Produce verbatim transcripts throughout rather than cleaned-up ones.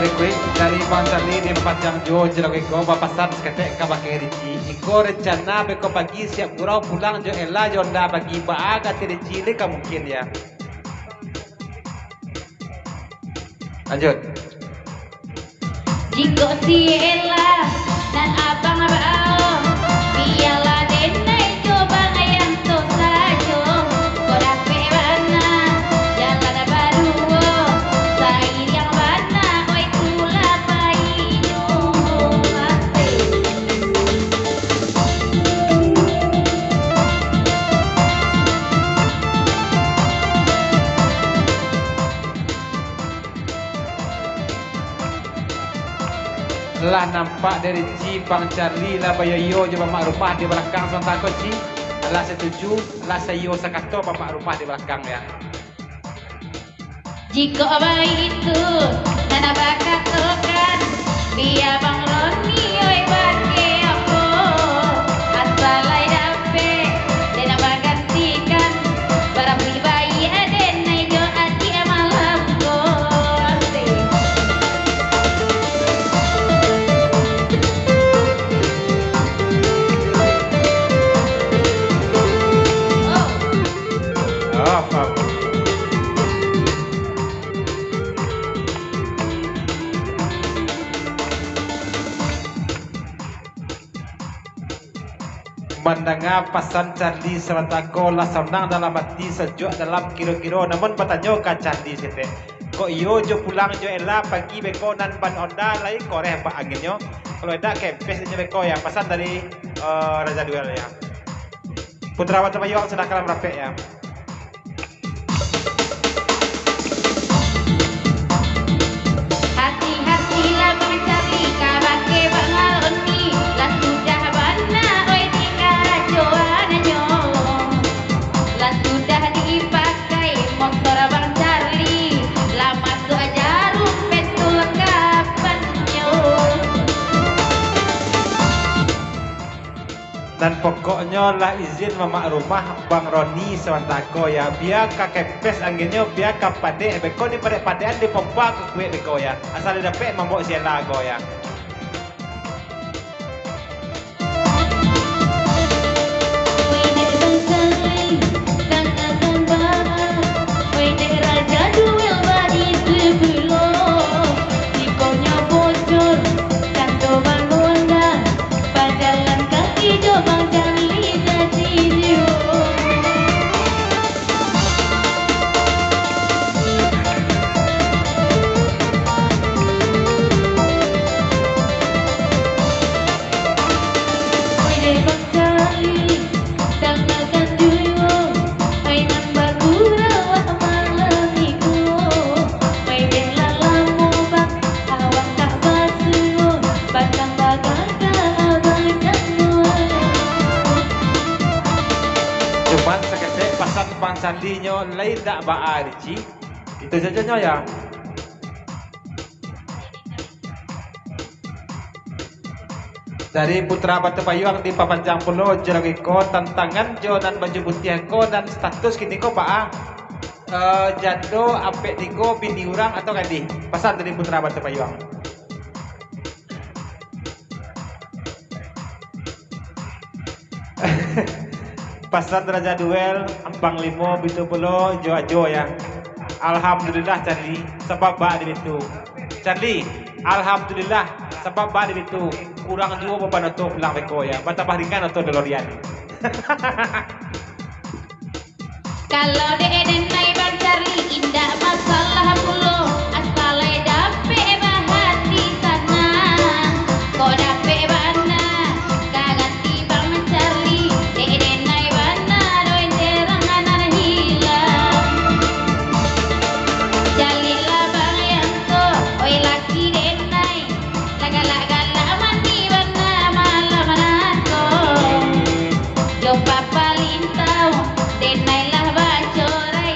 Request dari Bang Charlie di Panjang Juo Cilok iko bapasan saketek kabake Richie. Iko rencana beko pagi siap gurau pulang jo Ella jo Honda pagi, baa kata Richie, lai ka mungkin ya. Lanjut. Jikok si Ella nan abang bao, bialah denai jo bang ayang tu sajo. Kok dapek bana jalan baduo, sairiang bana oi tu lah painyo. Asik. Lah nampak dari Ci Bang Charlie lah bayo-yo jo mamak rumah di balakang santako, Ci. Lah satuju, lah saiyo sakato mamak rumah di balakang, ya. Jikok baitu, nan bakatokan, bia Bang Roni, oi, bakeh apo? Asa lai dapek, den bagantikan, barabuik baiak den, nai jo adiak malam ko. Asik. Oh. Apa? Mandanga pasan Charlie santako, lah sanang dalam ati, sajuak dalam kiro-kiro. Namun batanyo ka Charlie saketek, kok iyo jo pulang jo Ella pagi beko nan ban Honda lai koreh bak anginnyo? Kalau indak, kempes inyo beko, ya. Pasan dari, eh, Raja Duel, ya. Putra Batu Payuang, sadangkan lah marapek, ya. Hati-hatilah Bang Charlie, kabake Bang Roni, lah sudah bana, oi, dikarajoannyo. Lah sudah dipakai motor Bang Charlie, lah masuak jarum betul kapannyo. Nan pokoknyo lah izin mamak rumah Bang Roni santako, ya. Bia ka kempes anginnyo, bia ka padek beko, dipadek-padekan, dipompa ka kuek beko, ya. Asa lai dapek mambao si Ella ko, ya. Woi, dek Raja Duel baitu pulo, ikonyo bocor, tanto manggonda, bajalan kaki jo Bang Charlie jadi juo. Woi, dek Bang Charlie, dangakan juo, ai nan bagurau awak malam iko. Ai den lah lamo, Bang, awak tak basuo, batang bagagah abah namo. Cuman saketek pasan Bang Charlie nyo lai ndak baa, Richie. Itu sajonyo, ya. Dari Putra Batu Payuang dipapanjang pulo jo lagu iko, tantangan jo nan baju putiah ko, nan status kini ko baa, eh, jando, ampek tigo, bini urang atau gadih? Pasan dari Putra Batu Payuang. Pasan Raja Duel, Ampang Limo, bitu pulo jo Ajo, ya. Alhamdulillah, Charlie, sabab baa di bitu. Charlie, alhamdulillah, sabab baa di bitu. Kurang juo baban oto pulang beko, ya. Batambah ringan oto DeLorean. Kalau dek denai Bang Charlie indak masalah pulo, asal lai dapek bahati sanang. Kok dapek bana, ka ganti Bang Charlie, dek denai bana doh terang nan hilang. Caliaklah Bang Yanto, oi laki denai. Lah galak-galak mandi bana malam nako. Jo papalintau, denai lah bacorai.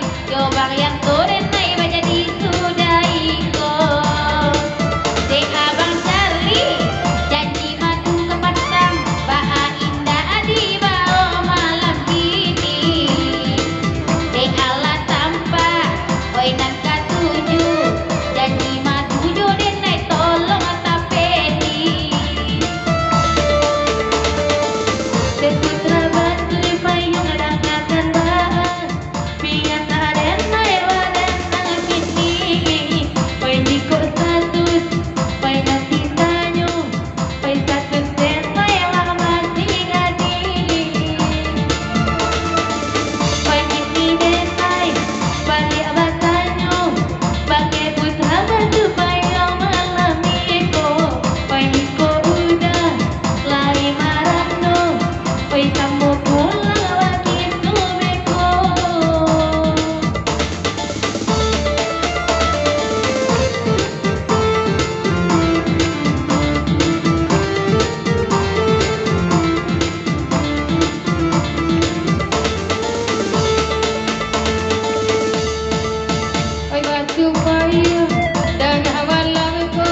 Supayo tangah malam ko,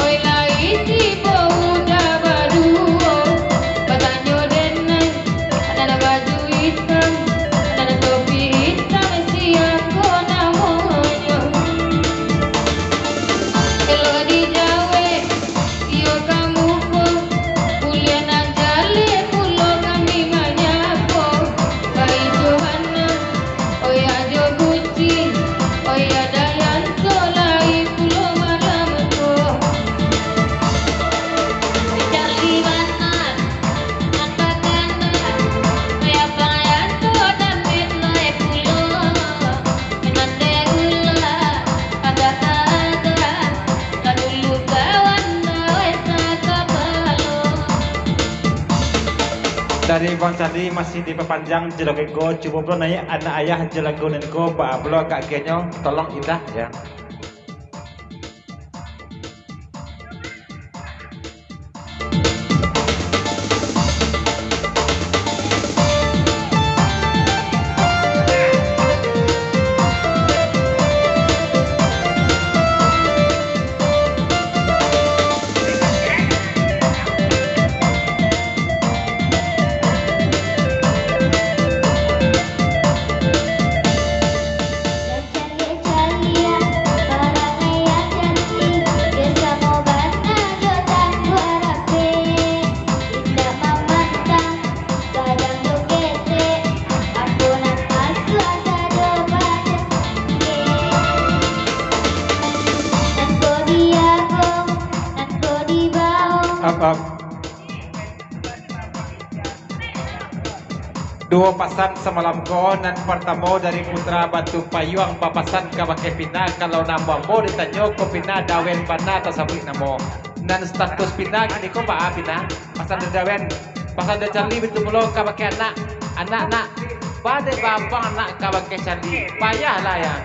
oi lai tibo udah baduo, batanyo denai, nan baju itam, nan topi itam, sia ko namonyo. Elok dijawek, iyo ka muko, buliah nan jaleh pulo kami manyapo, baitu bana. Oya jo kucing, oya dayan, so lai pulo malam ko. Cali bana, nan bakana, oya pangayan tu dapek lai pulo. Nan dek ulah, ada-ada, ka dulu kawan dawai sakapalo. Dari Bang Cali masih dipapanjang joget ko, cubo pulo naiak anak ayah jo lagu nan ko, baa pulo agak kenyo, tolong Indah, ya. Caliak-caliak, parangai nan cantik, yo samo bana jo tangguah rapek. Indak mamantang, gadang jo ketek, apo nan masuak sado badan. Nan ko diago, nan ko dibao. Up, up. Duo pasan samalam ko, nan partamo dari Putra Batu Payuang bapasan kabake Pina, kalau namo ambo ditanyo ko Pina, Dawen bana tasabuik namo. Nan status Pina kini ko baa Pina? Pasan dari Dawen, pasan dari Cali, baitu pulo kabake anak, anak nak, ba dek babang anak kabake Cali, payahlah ya.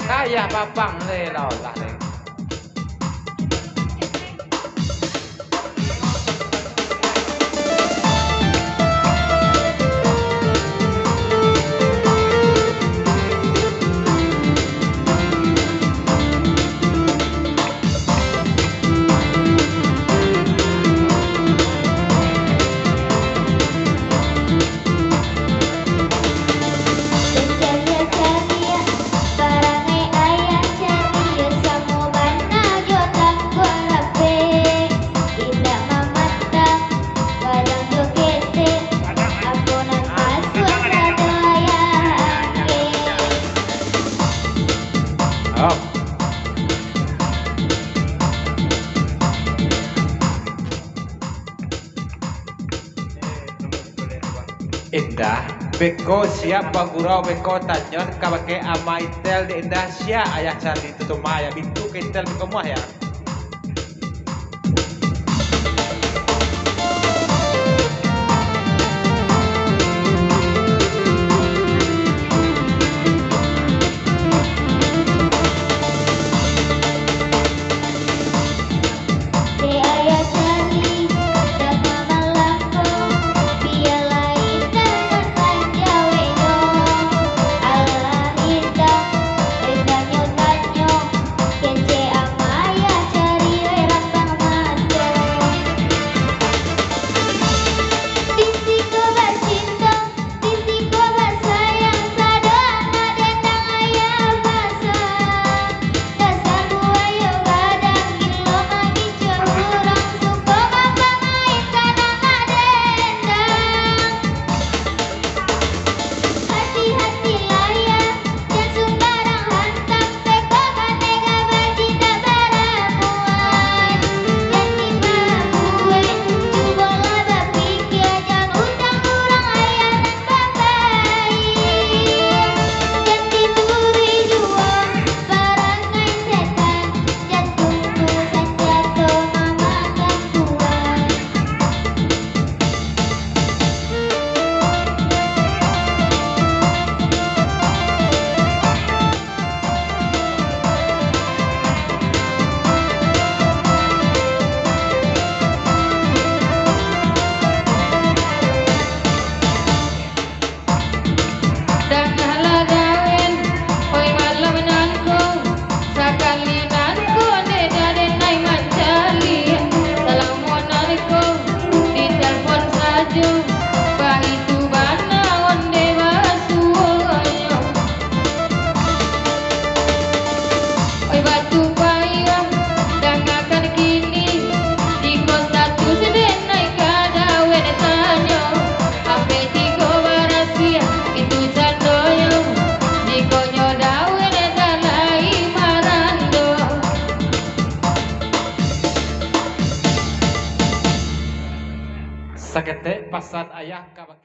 Payah babang le, lah, lah le. Caliak-caliak, parangai ayah caliak, samo bana jo tangguah rapek. Indak mamantang, gadang jo ketek, apo nan masuak sado ayah angkek. Up. Indah, beko siap bagurau, beko tanyo kabake Ama Intel dek Indah, sia ayah Cali tu, tu mah ya, bintu ka Intel beko muah ya. Dek ayah Cali, dama malam ko, bialah Indah nan manjaweknyo. Alah Indah, oi tanyo-tanyo, kecek ama ayah Pesan ayah ka bakeh